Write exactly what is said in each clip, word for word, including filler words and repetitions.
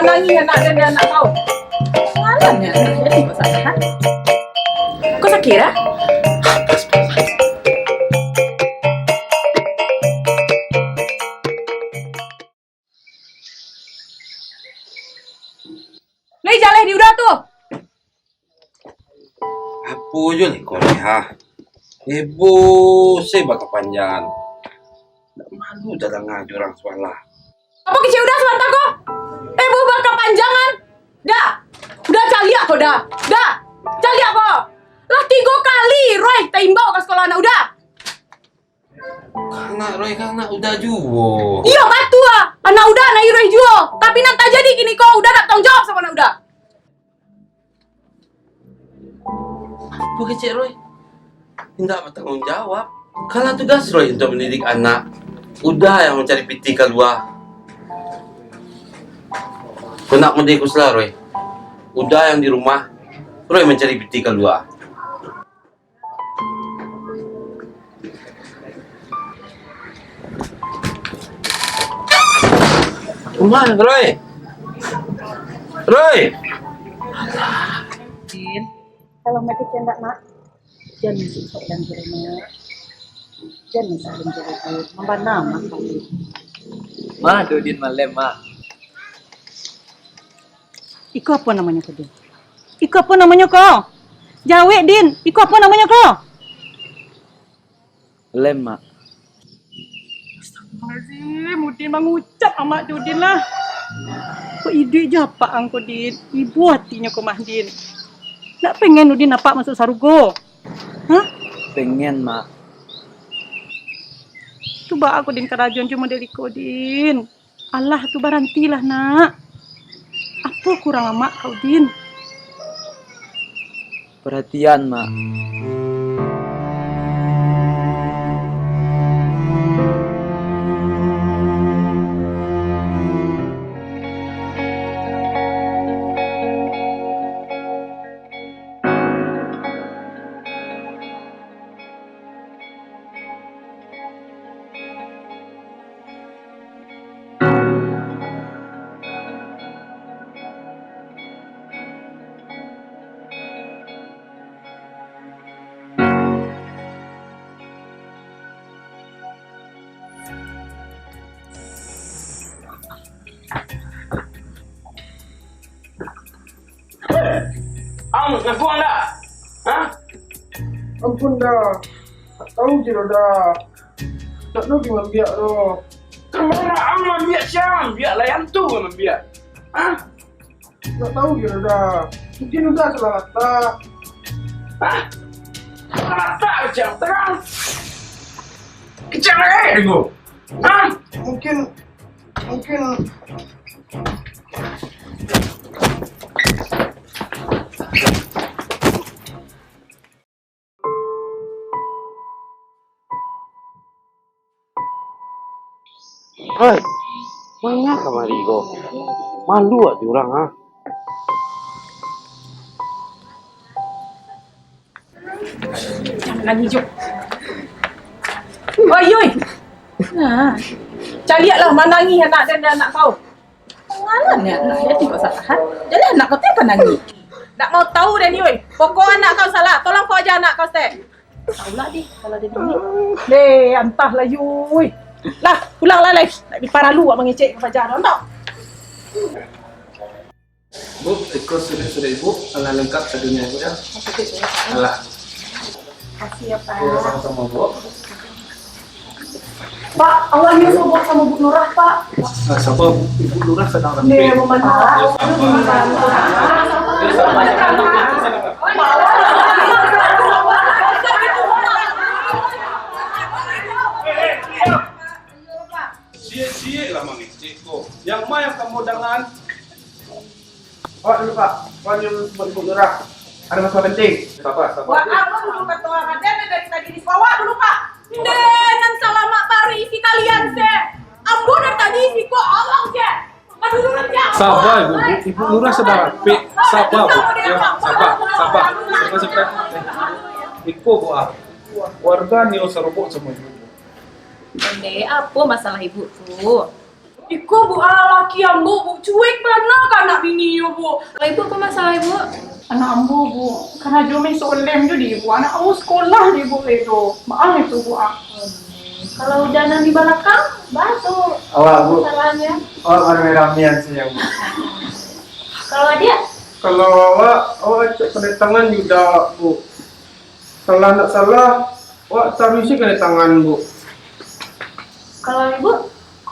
Nangih anak den, anak kau. Malam ni, anak den kok sakit, ha? Kok sakit, ha? Lai jaleh di Uda tu. Apo jo lai ko ni, ha? Heboh se bakapanjangan. Ndak malu tadanga jo urang sabalah. Apo kecek Uda sabanta ko? Heboh bakapanjangan. Da. Uda caliak ko, Da. Da. Caliak ko. Lah tigo kali Roy taimbau ka sakolah anak Uda. Kan anak Roy, kan anak Uda juo. Iyo, batua. Anak Uda, anak Roy juo. Tapi nan tajadi kini ko, Uda ndak batangguang jawab samo anak Uda. Apo kecek Roy? Indak batangguang jawab. Kan lah tugas Roy untuak mandidik anak. Uda yang mancari pitih kalua. Kok ndak mode ko sudah, Roy. Uda yang di rumah, Roy mancari pitih kalua. Rumah, Roy. Roy. Din, kalau mati cen dak, Mak? Jan masuk dalam rumah. Jan masuk dalam rumah. Mambana, Mak, kami. Mah, Dodin malem, Mah. Iko apo namonyo ko, Din? Iko apo namonyo ko? Jawek, Din. Iko apo namonyo ko? Lem, Mak. Astagfirullahaladzim, Udin mangucap amak tu, Udin lah. Kok iduik jo apak ang ko, Din? Ibo atinyo ko mah, Din. Nak pengen Udin apak masuk sarugo? Hah? Pengen, Mak. Tu baa ko, Din, karajoan jo model iko, Din? Alah tu, barantilah, Nak. Apo kurang amak ka Udin? Perhatian, Mak. Ang, ngaku ang dak? Hah? Ampun, Da. Ndak tahu je doh, Da. Ndak tahu gimana biak doh. Kama ang mambiak, sia mambiak, lai antu mambiak? Hah? Ndak tahu je doh, Da. Mungkin Uda salah latak. Hah? Salah latak kecek ang, tarang. Kecek ang, eh, dengo. Hah? Mungkin Mungkin. Hei, manga kamari ko? Malu ati urang, ha? Jangan nangis, Jok. Oi, oi. Nah. Caliaklah manangih anak den, anak kau. Ngalah ni anak den, tengok salah. Jadi anak kau tu panangih. Nak mau tahu den ni, oi. Pokok anak kau salah. Tolong kau aja anak kau, Stek. Tahulah deh, kalau dia ni. Leh, antahlah, yoi. Lah, pulanglah, leh. Nak diparalu awak mangecek ka Fajar, tau? Bu, iko surek-surek Ibu, alah lengkap sadonyo, Bu, ya. Alah. Makasih ya, Pak. Ya, sama-sama, Bu. Pak, awak ni sobok sama Bu Lurah, Pak. Ah, sabar, Bu. Ibu Lurah sadang rampik. Dia membantu. Ya, sabar. Ya, sabar. Ciek-ciek lah mangecek ko. Yang ma yang kamu dangan? Awak dulu, Pak. Wan yang buat Ibu Lurah. Ada masalah penting. Sabar, sabar. Wah, aku dulu ketua raden dari tadi di bawah dulu, Pak. Nde, nan salamak baru isi kalian se. Ambo dari tadi isi ko awang se. Aduh, dulu kerja. Sabar, Ibu. Ibu Lurah sadang rapik. Sabar, Bu. Ya, sabar, sabar. Sabar, sabar. Iko, Bu, ah. Warga nio sarobok sama Ibu. Nde, apo masalah Ibu tu? Iko, Bu, ah, laki ambo, Bu, cuek bana ka anak bininyo, Bu. Kalau ibu, apa masalah ibu? Anak ambo, Bu, karajo main solem jo di ibu. Anak ambo sekolah di ibu itu. Maaf itu, Bu, ah. Kalau udah nan di balakang, bah tu. Awak, Bu. Masalahnya. Awak rame-ramean sajo, Bu. Kalau adik? Kalau awak, awak acok kedatangan Yuda, Bu. Salah ndak salah, awak taruih se kedatangan, Bu. Kalau ibu?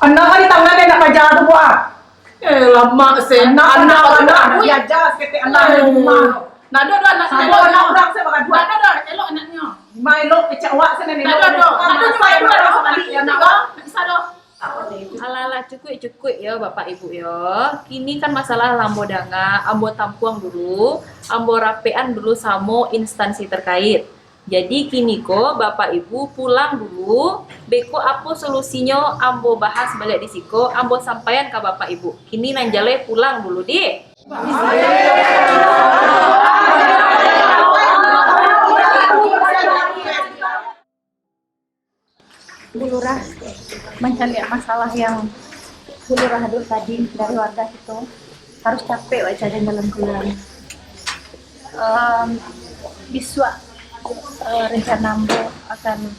Anak hari tangan dia nak belajar tu, Bu, ah. Eh, lamak se. Anak, anak, anak, anak, anak, belajar seketek anak di rumah. Ndak ado doh anak. Ndak ado anak urang se bagaduah. Ndak ado doh, elok anaknyo. Mai elok kecek awak se nan elok. Ndak ado doh. Ndak ado doh, ndak ado doh. Ndak bisa doh. Alah, alah, cukuik, cukuik yo, Bapak Ibu yo. Kini kan masalah lah ambo danga, ambo tampuang dulu, ambo rapekan dulu samo instansi terkait. Jadi, kini ko Bapak Ibu pulang dulu, beko apo solusinyo ambo bahas baliak di siko, ambo sampaian ka Bapak Ibu. Kini nan jaleh pulang dulu, dih. Bu Lurah mancaliak masalah yang Bu Lurah ado tadi dari warga kito, harus capek wak cari jalan keluar. Em, bisuak, eh, rencana ambo akan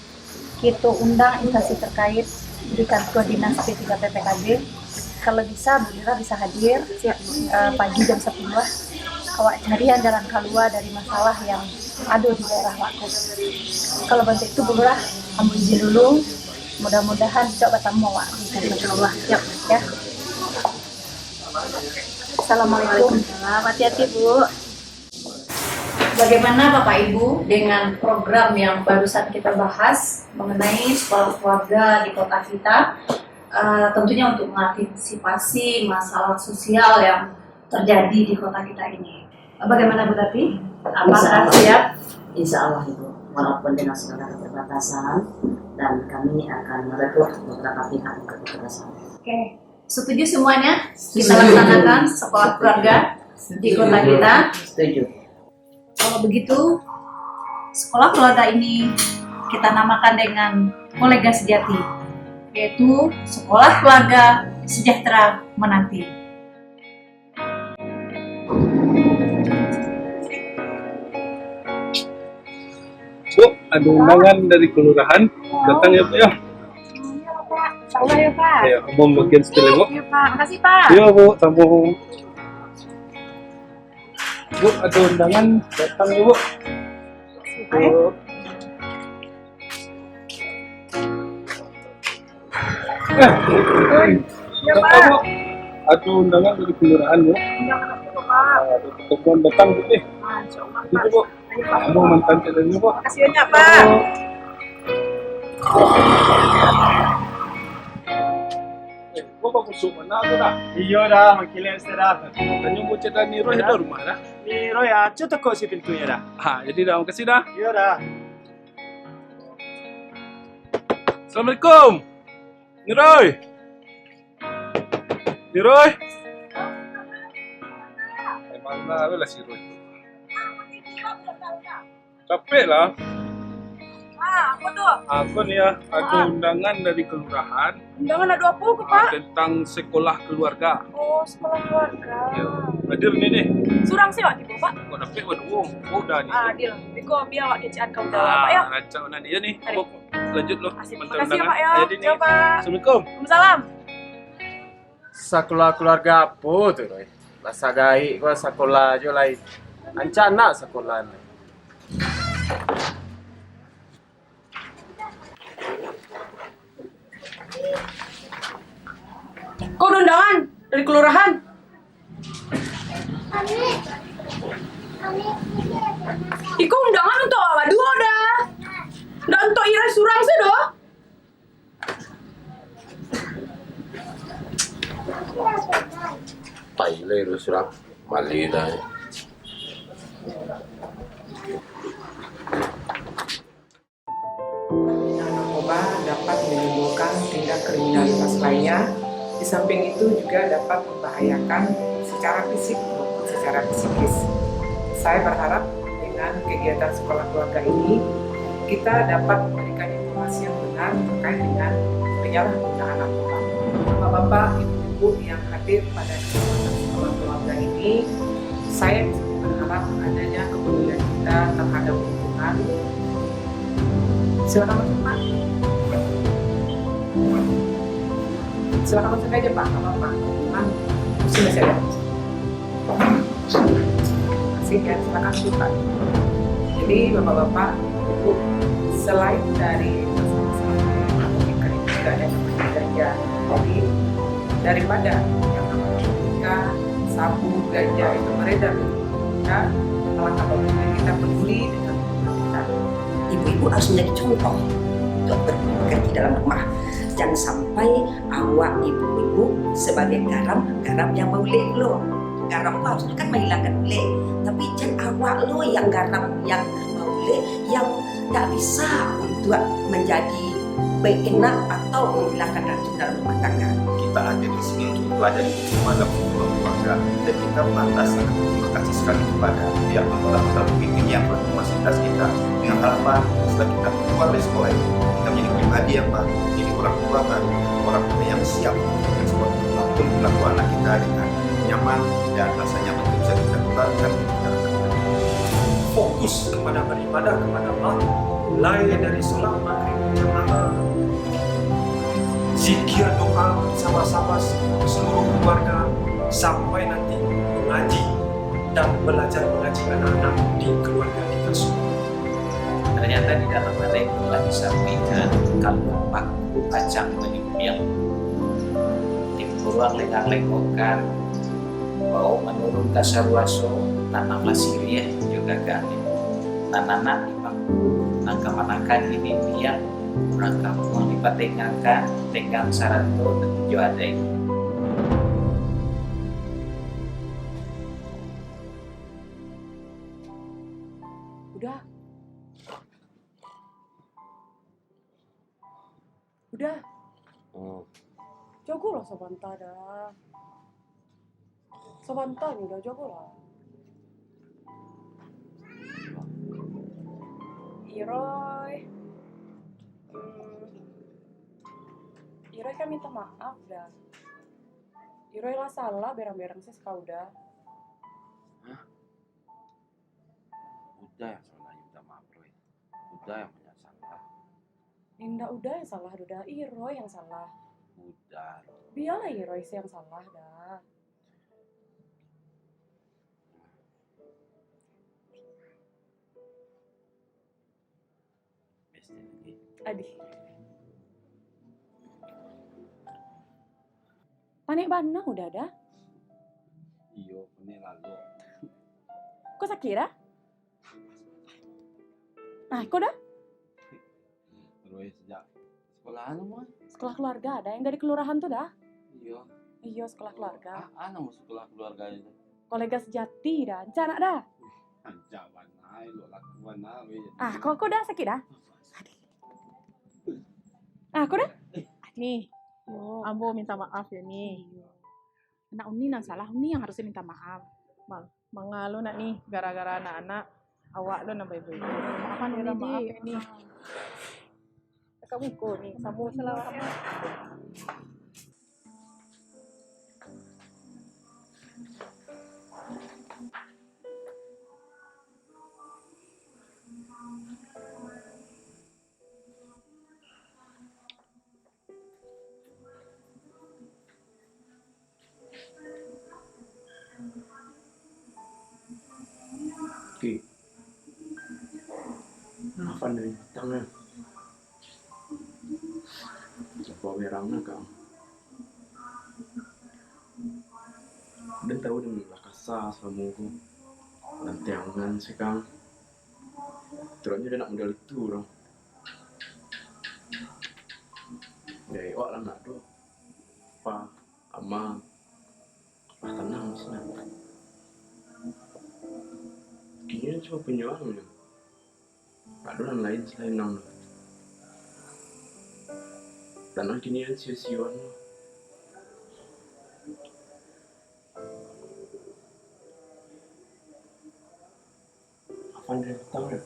kito undang instansi terkait di kantua dinas P tiga P P K B. Kalau bisa, Bu Lurah bisa hadir, eh, pagi jam sapuluah. Awak carian jalan kalua dari masalah yang ado di daerah wak ko. Kalau bantuak itu, Bu Lurah, ambo izin dulu. Mudah-mudahan bisa batamu awak. Insyaallah. Siap, ya. Assalamualaikum. Waalaikumsalam. Hati-hati, Bu. Bagaimana Bapak Ibu dengan program yang barusan kita bahas mengenai sekolah keluarga di kota kita? Eh, tentunya untuk mengantisipasi masalah sosial yang terjadi di kota kita ini. Bagaimana, Bu Tati? Apakah siap? Insya Allah, Ibu. Walaupun dengan segala keterbatasan, dan kami akan merekrut beberapa pihak untuk bekerja sama. Oke. Setuju semuanya? Kita laksanakan sekolah keluarga di kota kita. Setuju. Kalau begitu, sekolah keluarga ini kita namakan dengan Kolega Sejati, yaitu Sekolah Keluarga Sejahtera Menanti. Bu, ada undangan dari kelurahan. Datang ya, Bu, ya. Iya, Pak. Insya Allah ya, Pak. Ya, abang bagian setelah, Bu. Iya, Pak. Makasih, Pak. Iya, Bu. Sama. Bu, ada undangan. Datang ya, Bu. Makasih, Pak. Bu. Eh, iya, Pak. Ada undangan dari kelurahan, Bu. Iya, makasih, Pak. Ada pertemuan datang, Bu, nih. Ah, insya Allah, Pak. Gitu, Bu. Iya, Pak. Mau mantan celenyo, Bu. Makasih banyak, Pak. Eh, Bu, bagus, mana tu dah? Iyo dah, makilik se dah. Tanyo mau cari Ni Roy dah rumah dah? Ni Roy, ah, cok tokok si pintunyo dah. Ha, jadi dah, makasih dah. Iyo dah. Assalamualaikum. Ni Roy. Ni Roy. Di mana lah si Roy? Capek lah. Ah, apa tu? Aku ni ya, ada undangan dari kelurahan. Undangan ado apo ko, Pak? Ah, tentang sekolah keluarga. Oh, sekolah keluarga. Ya. Hadir ni, ni. Surang se wak tibo, Pak? Kok dapek waduh, oh, udah ni. Ah, deal. Iko bia awak kecekan ka Uda, Pak, ya. Ah, rancak ni, ya ni. Lanjut lo. Asik. Makasih ya, Pak, ya. Jadi ni. Yo, Pak. Assalamualaikum. Waalaikumsalam. Sakolah keluarga apo tu, Roy? Lah sagaik ko sakolah jo lai. Rancak nak sakolah ni. Ko undangan dari kelurahan. Iko undangan untuak awak baduo dah. Ndak untuak Irai surang se doh. Pai lah Irai surang. Maleh dah. Narkoba dapat menimbulkan tindak kriminalitas lainnya. Di samping itu juga dapat membahayakan secara fisik maupun secara psikis. Saya berharap dengan kegiatan sekolah keluarga ini, kita dapat memberikan informasi yang benar terkait dengan penyalahgunaan narkoba. Bapak-bapak, Ibu, Yang hadir pada kesempatan sekolah keluarga ini, saya berharap adanya kepedulian kita terhadap lingkungan. Silakan masuk, Pak. Silakan masuk aja, Pak, nggak apa-apa. Cuman, masih ada. Masih ya, silakan masuk, Pak. Jadi, Bapak-bapak, Ibu, selain dari masalah-masalah ekonomi, juga ada namanya ganja. Jadi, daripada yang namanya narkotika, sabu, ganja itu beredar di tubuh kita, alangkah bagusnya kita peduli dengan lingkungan kita. Ibu-ibu harus menjadi contoh untuk bekerja dalam rumah. Jangan sampai awak ibu-ibu sebagai garam, garam yang baulek lo. Garam tu harusnyo kan mahilangkan ulek, tapi jan awak lo yang garam, yang baulek, yang tak bisa untuk menjadi baik enak atau menghilangkan racun dalam rumah tangga. Kita hadir di sini untuk pelajari bagaimana kehidupan keluarga, dan kita pantas sangat terima kasih sekali kepada pihak pemerintah Kota Bukittinggi yang telah memfasilitasi kita dengan harapan setelah kita keluar dari sekolah ini, kita menjadi pribadi yang baru, menjadi orang tua baru, orang tua yang siap dengan sebuah apapun perilaku anak kita dengan nyaman dan rasa nyaman itu bisa kita tularkan kepada anak kita. Fokus kepada beribadah kepada Allah, mulai dari sholat maghrib berjamaah, zikir doa bersama-sama seluruh keluarga, sampai nanti mengaji dan belajar mengaji anak-anak di keluarga kita semua. Ternyata di dalam adaik telah disampaikan, kalau paku pacang manyupiang, timburuang lengang-lengokan, bau manurun ka saruaso, tanamlah siriah jo gagah. Nan anak di paku, nan kamanakan di bibiang, urang kampuang dipatengahkan, tenggang sarato jo adaik. Udah. Udah. Hmm. Jagolah sabanta dah. Sabanta ni udah, jagolah. Iroi. Hmm. Iroi kan minta maaf dah. Iroi lah salah berang-berang sih ka Uda. Hah? Uda yang salah minta maaf, Roy. Uda yang banyak salah. Indak Uda yang salah, Uda. Iroi yang salah. Uda, Roy. Bialah Iroi sih yang salah, dah. Adih. Panek bana Uda, dah. Iyo, panek lalu. Ko sakik, dah? Ah, ko dah? Terus sejak sekolah anu mah? Sekolah keluarga, dah, yang dari kelurahan tu, dah? Iyo. Iyo, sekolah keluarga. Ah, ah, nama sekolah keluarga itu? Kolega sejati, dah. Ancak nak, dah? Ancak bana, lo lakuan, dah, weh. Ah, ko, ko dah sakik, dah? Adih. Ah, ko dah? Nih, ambo minta maaf ya, nih. Iyo. Anak Uni nan salah, Uni yang harusnya minta maaf. Bang, manga lo nak nih, gara-gara anak-anak, awak lo nan baibo-ibo. Maafan Uni, maaf ya, nih. Kakak muko nih, samo salah. Oke. Nah, pandai matang lah. Coba berang lah, Kang. Den tahu den lah kasa salamo ko. Lantiangan se, Kang. Turuannyo den nak model itu, dong. Dari awak lah nak tu. Pa, ama, lah tanang sinan. Kini cuma punyo ang nyo. Ado nan lain salain ang tu. Tanang kini an sio-sio ang. Apan dari petang dah.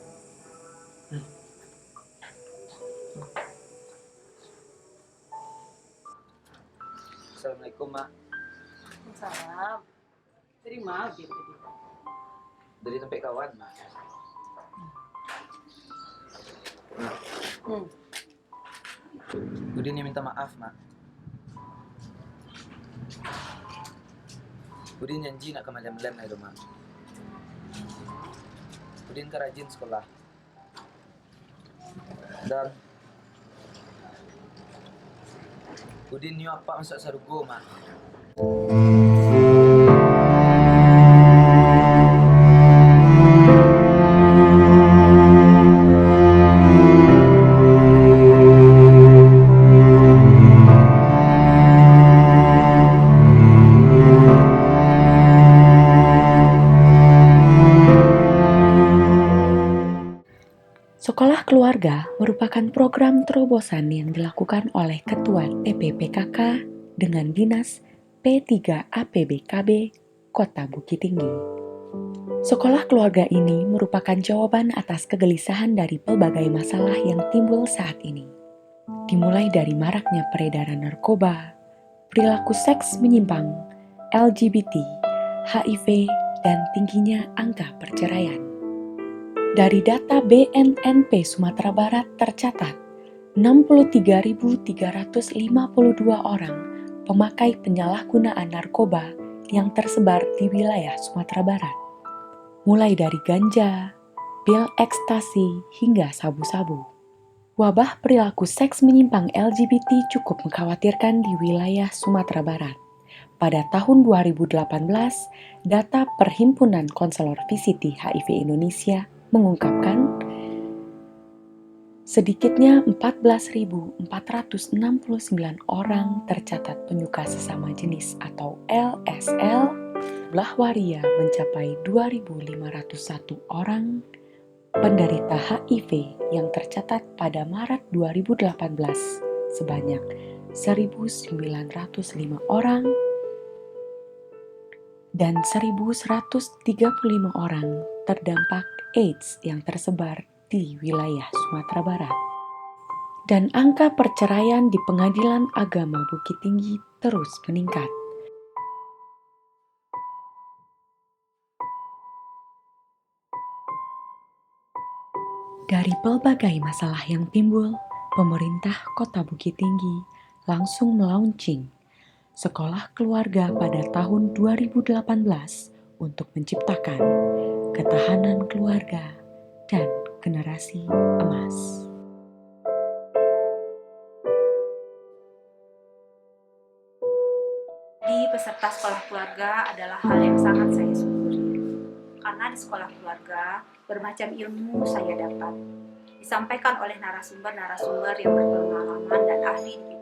Hmm. Assalamualaikum, Mak. Salam. Dari ma Udin tadi? Dari tampek kawan, Mak. Hmm. Udin yang minta maaf, Mak. Udin janji nak ka maliam-liam lai tu, Mak. Udin ka rajin sakolah. Dan Udin nio apak masuak sarugo, Mak. Sekolah Keluarga merupakan program terobosan yang dilakukan oleh Ketua T P P K K dengan Dinas P tiga A P B K B Kota Bukittinggi. Sekolah keluarga ini merupakan jawaban atas kegelisahan dari pelbagai masalah yang timbul saat ini, dimulai dari maraknya peredaran narkoba, perilaku seks menyimpang, L G B T, H I V, dan tingginya angka perceraian. Dari data B N N P Sumatera Barat tercatat, enam puluh tiga ribu tiga ratus lima puluh dua orang pemakai penyalahgunaan narkoba yang tersebar di wilayah Sumatera Barat, mulai dari ganja, pil ekstasi, hingga sabu-sabu. Wabah perilaku seks menyimpang L G B T cukup mengkhawatirkan di wilayah Sumatera Barat. Pada tahun dua ribu delapan belas, data Perhimpunan Konselor V C T H I V Indonesia mengungkapkan, sedikitnya empat belas ribu empat ratus enam puluh sembilan orang tercatat penyuka sesama jenis atau L S L, jumlah waria mencapai dua ribu lima ratus satu orang, penderita H I V yang tercatat pada Maret dua ribu delapan belas sebanyak seribu sembilan ratus lima orang, dan seribu seratus tiga puluh lima orang terdampak AIDS yang tersebar di wilayah Sumatera Barat. Dan angka perceraian di Pengadilan Agama Bukittinggi terus meningkat. Dari pelbagai masalah yang timbul, pemerintah Kota Bukittinggi langsung melaunching Sekolah Keluarga pada tahun dua ribu delapan belas untuk menciptakan ketahanan keluarga dan generasi emas. Jadi, peserta sekolah keluarga adalah hal yang sangat saya syukuri. Karena di sekolah keluarga, bermacam ilmu saya dapat. Disampaikan oleh narasumber-narasumber yang berpengalaman dan ahli di